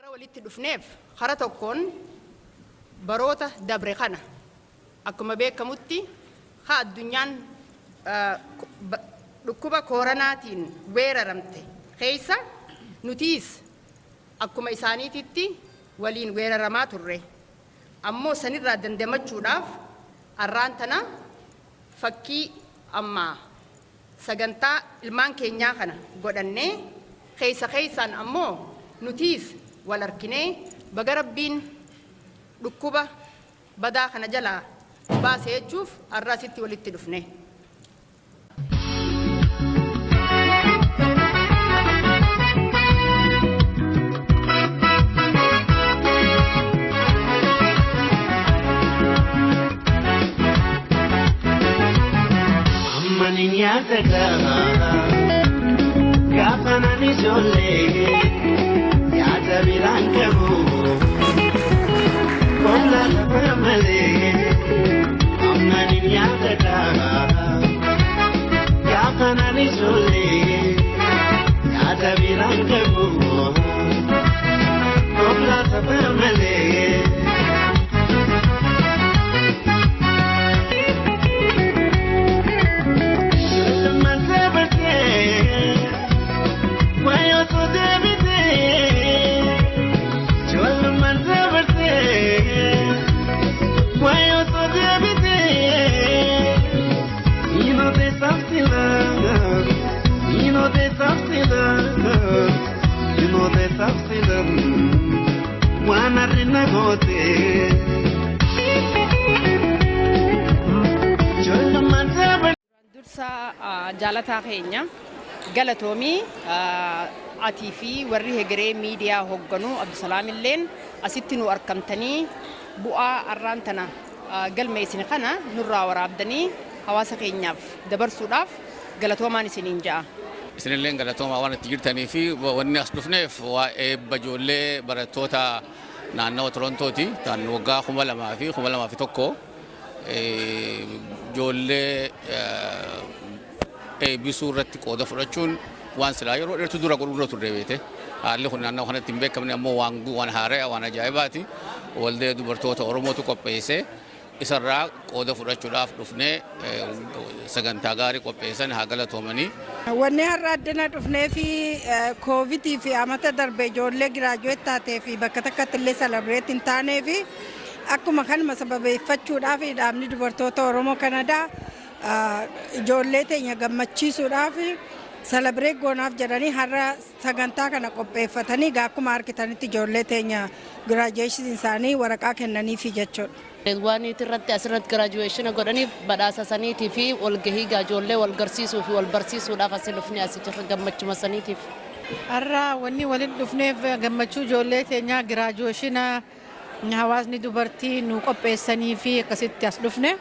Har'a walitti dhufneef kara tokkoon baroota dabre kana akkuma beekamutti ha addunyaan dhukkuba kooranaatiin weeraramte keessa nutiis akkuma isaaniititti waliin weeraramaa turre. Ammoo sanirraa dandamachuudhaaf arraan tana fakkii ammaa sagantaa ilmaan keenyaa kana godhannee, keessa keessaan ammoo nutiis wal arkinee, baga Rabbiin dhukkuba badaa kana jalaa baase jechuuf har'a asitti walitti dhufne. Ammanin yaadata gaafa nani ijoollee yaada biraan qabu qonna lafa malee. Ammanin yaadata gaafa nani ijoollee yaada biraan qabu qonna lafa malee. Waan arrinna gootee. Ijoollummaan dabartee. Dursa jaalataa keenya galatoomii, atii fi warri Hegeree Miidiyaa hoogganuu Abdusalaam illeen asitti nu argamtanii bu'aa arraan tana galmeessine kana nurraa waraabdanii hawaasa keenyaaf dabarsuudhaaf galatoomaan isiniin ja'a. Isinillee galatoomaa waan itti jirtanii fi wanni as dhufneef waa'ee eebba ijoollee barattoota naannawa Torontooti kan waggaa 2000 fi 2001 ijoollee eebbisuu irratti qooda fudhachuun waan silaa yeroo dheertuu dura godhuu dura turre beete. Haalli kun naannawa kanatti hin beekamne, ammoo waan haaraa, waan ajaa'ibaati. Waldee dubartoota Oromootu qopheesse. Isarraa qooda fudhachuudhaaf dhufnee sagantaa gaarii qopheessan, haa galatoomanii. Wanni har'a addana dhufnee fi koovidii fi amata darbe ijoollee graduate taatee fi bakka takkatti illee celebrate hin taanee fi akkuma kanuma sababeeffachuudhaaf dhaabni dubartoota Oromoo Kanadaa ijoollee teenya gammachiisuudhaaf celebrate goonaaf jedhanii har'a sagantaa kana qopheeffatanii akkuma argitanitti ijoollee teenya graduation isaanii waraqaa kennaniifi jechuudha. Waan irratti asirratti graduation godhaniif badhaasa saniitii fi walgahii ijoollee wal garsiisuu fi wal barsiisuudhaaf asii dhufnee asii jirra gammachuma saniitiif. Har'a wanni walitti dhufneef gammachuu ijoollee teenyaa graduation hawaasni dubartii nu qopheessanii fi akkasitti as dhufne.